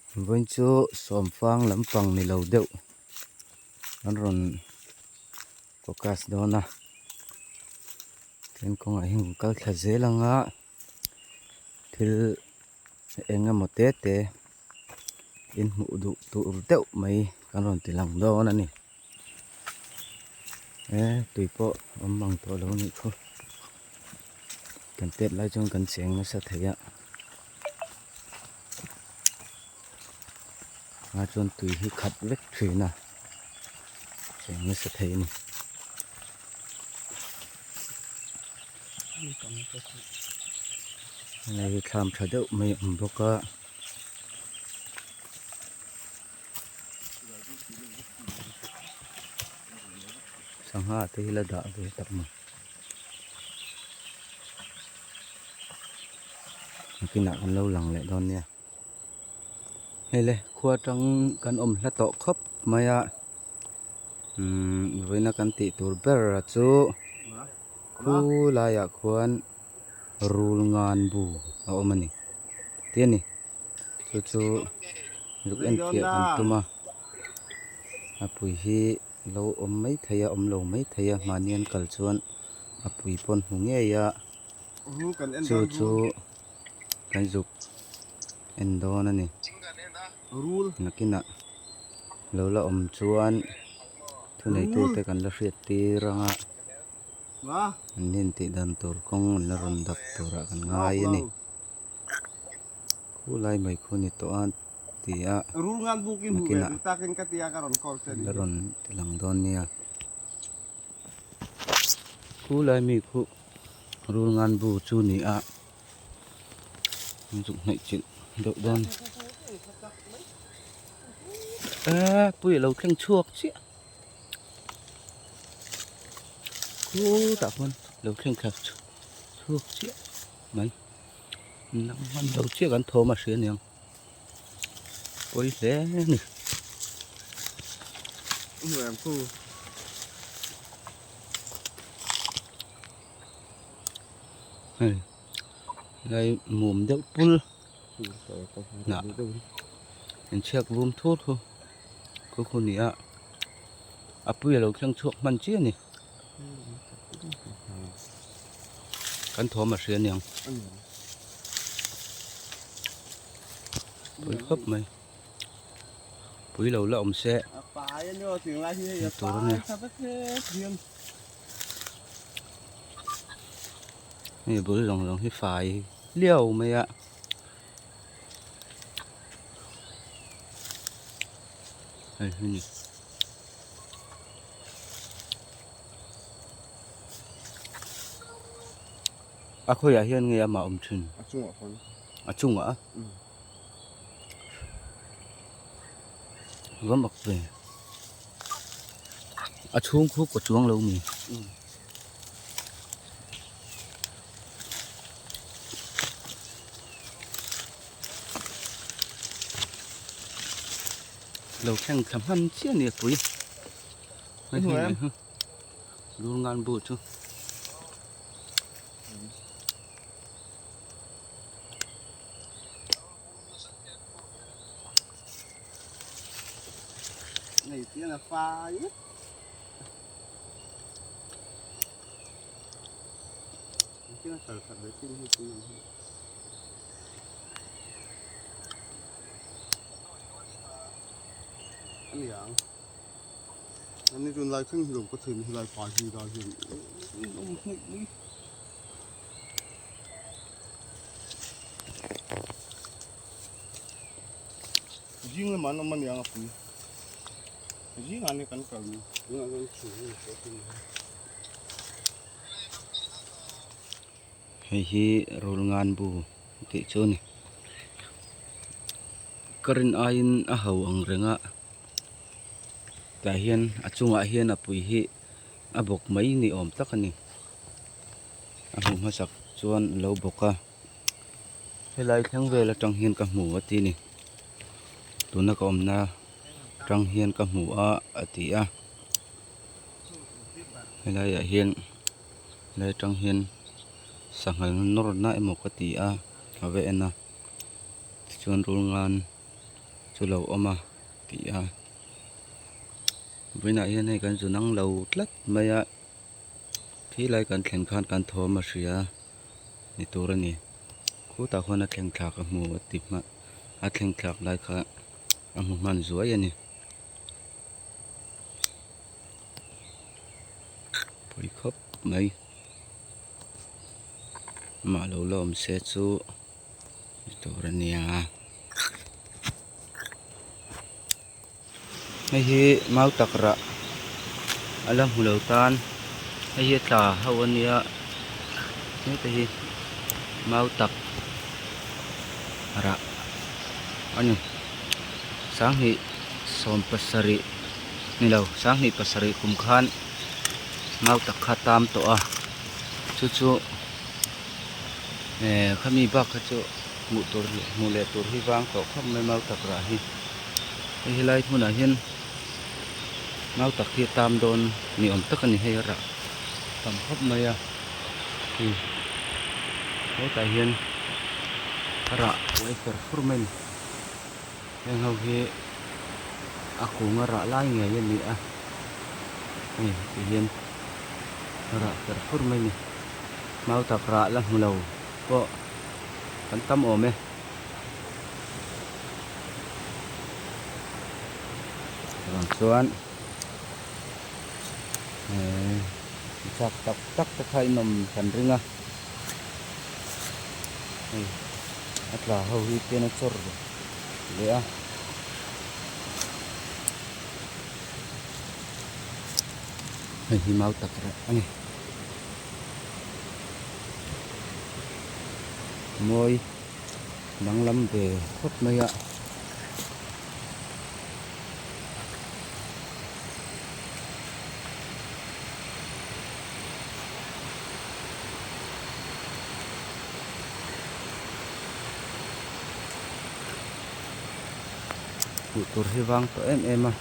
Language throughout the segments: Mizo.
Vawiin chu sawmfang lampang ni lo deuh an rawn focus dawn a tin kawngah hian kan kal thla zel ang a thil eng emaw te te in hmuh duh tur deuh mai kan rawn ti lang dawn a ni e tui pawh awm mang tawh lo a nih khu kan tet lai chuan kan cheng nasa thei a. Ah chuan tui hi khat vek thin a cheng nasa thei a ni. Hei hi thlam tha deuh mai a awm bawk a. Sangha te hi la dah ve tak maw. Nakinah kan lo lang leh dawn nia. Hei le khua atang kan awm hla tawh khawp mai a umm vawiina kan tih tur ber a chu khu laiah khuan rul ngan bu a awm a ni ti a ni chu chu zuk en fiah kan tum a a pui hi. Lo awm mai thei a, awm lo mai thei a, mahni an kal chuan a pui pawn hmu ngei a, chu chu kan zuk en dawn a ni. Nakinah lo la awm chuan thuneitute kan la hriat tir ang a, an nin tih dan tur kawng an la rawn dap turah kan ngai a ni. Khulai mai khu ni tawh a. ti a nakinah la rawn ti lang dawn nia khulai mi khu rul ngan bu chu ni a an zuk hnaih chilh deuh dawn e pui a lo thleng chhuak chiah khutah khuan lo thleng thla chhuak chiah mai nang hman lo chiah kan thawm a hria aniang. Pawi hle a ni. Hei lai mum deuh pul hnah inchhiak vum thur khu khu khu ni a a pui a lo thleng chhuak hman chiah a ni kan thawm a hria aniang. Pui khawp mai pui lo la awm se tur a ni hei bul zawng zawng hi fai liau mai a hei hi ni. A khawiah hian nge amah awm thin? A chungah khan. A chungah a? Va mak ve. A chhung khu kaw chuang lo mi? Lo thleng thla hman chiah a ni a pui. Hei hi. Lur ngan bu chu. Này kia là pha nhất. Chứ nó thật với tin hay tin Anh hiểu Ani tun lai thleng hi lo ka chhin helai fai hi lai hian awm hnaih mai. Zing lamah an awm aniang a pui. Zingah ania kan kal ni. Tunah chuan chhun a ni tawh thung a. Hei hi rulngan bu tih chu a ni. Ka rin aiin a ho ang reng a. Tah hian a chungah hian a pui hi a bawk mai ni awm tak a ni a hmuh hmasak chuan a lo bawk a helai thleng vel atang hian ka hmu a ti a ni tuna ka awmna atang hian ka hmu a a ti a helai ah hian helai atang hian sangha nawrna emaw ka ti a ka va en a tichuan rul ngan. chu lo awm a tih a vawiinah hian hei kan zu nang lo tlat mai a khi lai kan thlen khan kan thawm a hria ni tur a ni khutah khuan a thleng thlak a hmu a ti hma a thleng thlak lai kha a hmu hman zuai a ni. Pawi khawp mai amah lo la awm se chu ni tur a nia hei hi mau tak rah a la hmu lo tan hei hi a tla ho a nia heta hi mau tak rah a ni sanghnih 70 ni lo 27 kum khan mau tak kha tam tawh a chu chu eh khami bak kha chu hmuh tur hmuh leh tur hi vang tawh khawp mai mau tak rah hi hei helai hmunah hian mau tak hi a tam dawn ni awm tak a ni hei a rah tam khawp mai a hei hetah hian a rah uai fer fur mai a ni. Heng ho hi a kung a rah lai ngei a ni a, hei ti hian a rah fer fur mai a ni. Mau tak rah la hmu lo pawh kan tam awm e. Chuvang chuan eh chak tak tak te kha inawm kan ring a, hei a tla ho hi pen a chawr leh a. Hei hi mau tak reh a ni. Mawi danglam ve khawp mai a. Hmuh tur hi vang tawh em em a.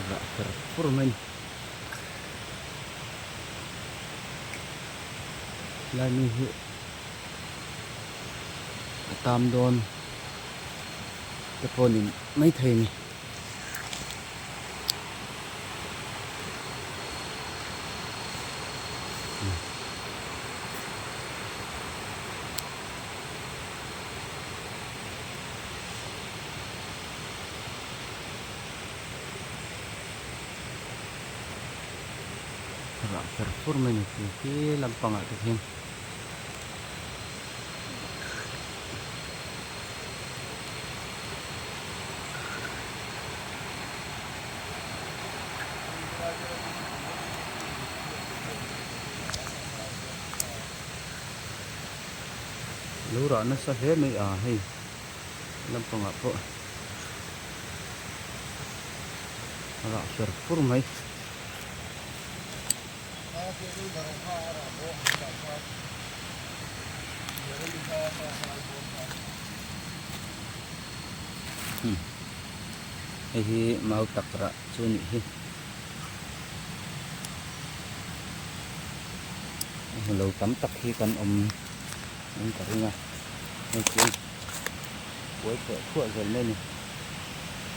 Rah fer fur mai a ni. Helai mi hi a tam dawn te pawh ni maithei a ni. Rah fer fur mai a ni khi khi lampangah te khian. Lo rah nasa hle mai a hei lampangah pawh a rah fer fur mai. Hei hi mau tak rah chu a nih hi. A hmu lo tam tak hi kan awm in ka ring a hei chu buai thawh thuah zel mai a ni.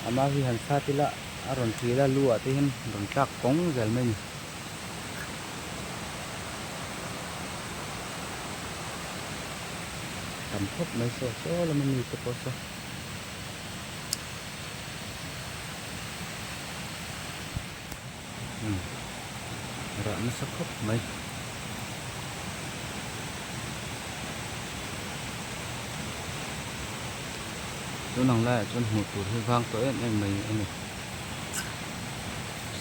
A mau hi han sat ila a rawn hril a lu ah te hian rawn tlak kawng zel mai a ni. Tam khawp mai saw saw lama mi te pawh saw. Rah nasa khawp mai. Tun ang laiah chuan hmuh tur hi vang tawh em em mai a ni.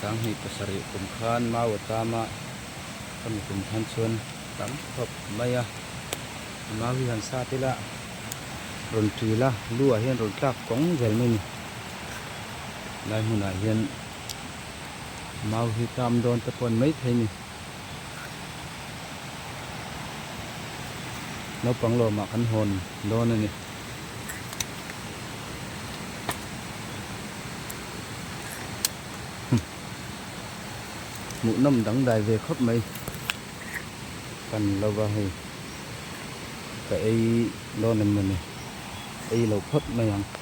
2007 kum khan mau a tam a, khami kum khan chuan tam khawp mai a. Mau hi han sat ila rawn ṭil a, lu ah hian rawn tlak kawng zel mai a ni. Lai hmunah hian mau hi tam dawn te pawh a ni maithei a ni. Naupang lawmah kan hawn dawn a ni. Hmuhnawm dangdai ve khawp mai kan lo va hei. Ka ei dawn em mawni? Ei lo phawt mai ang.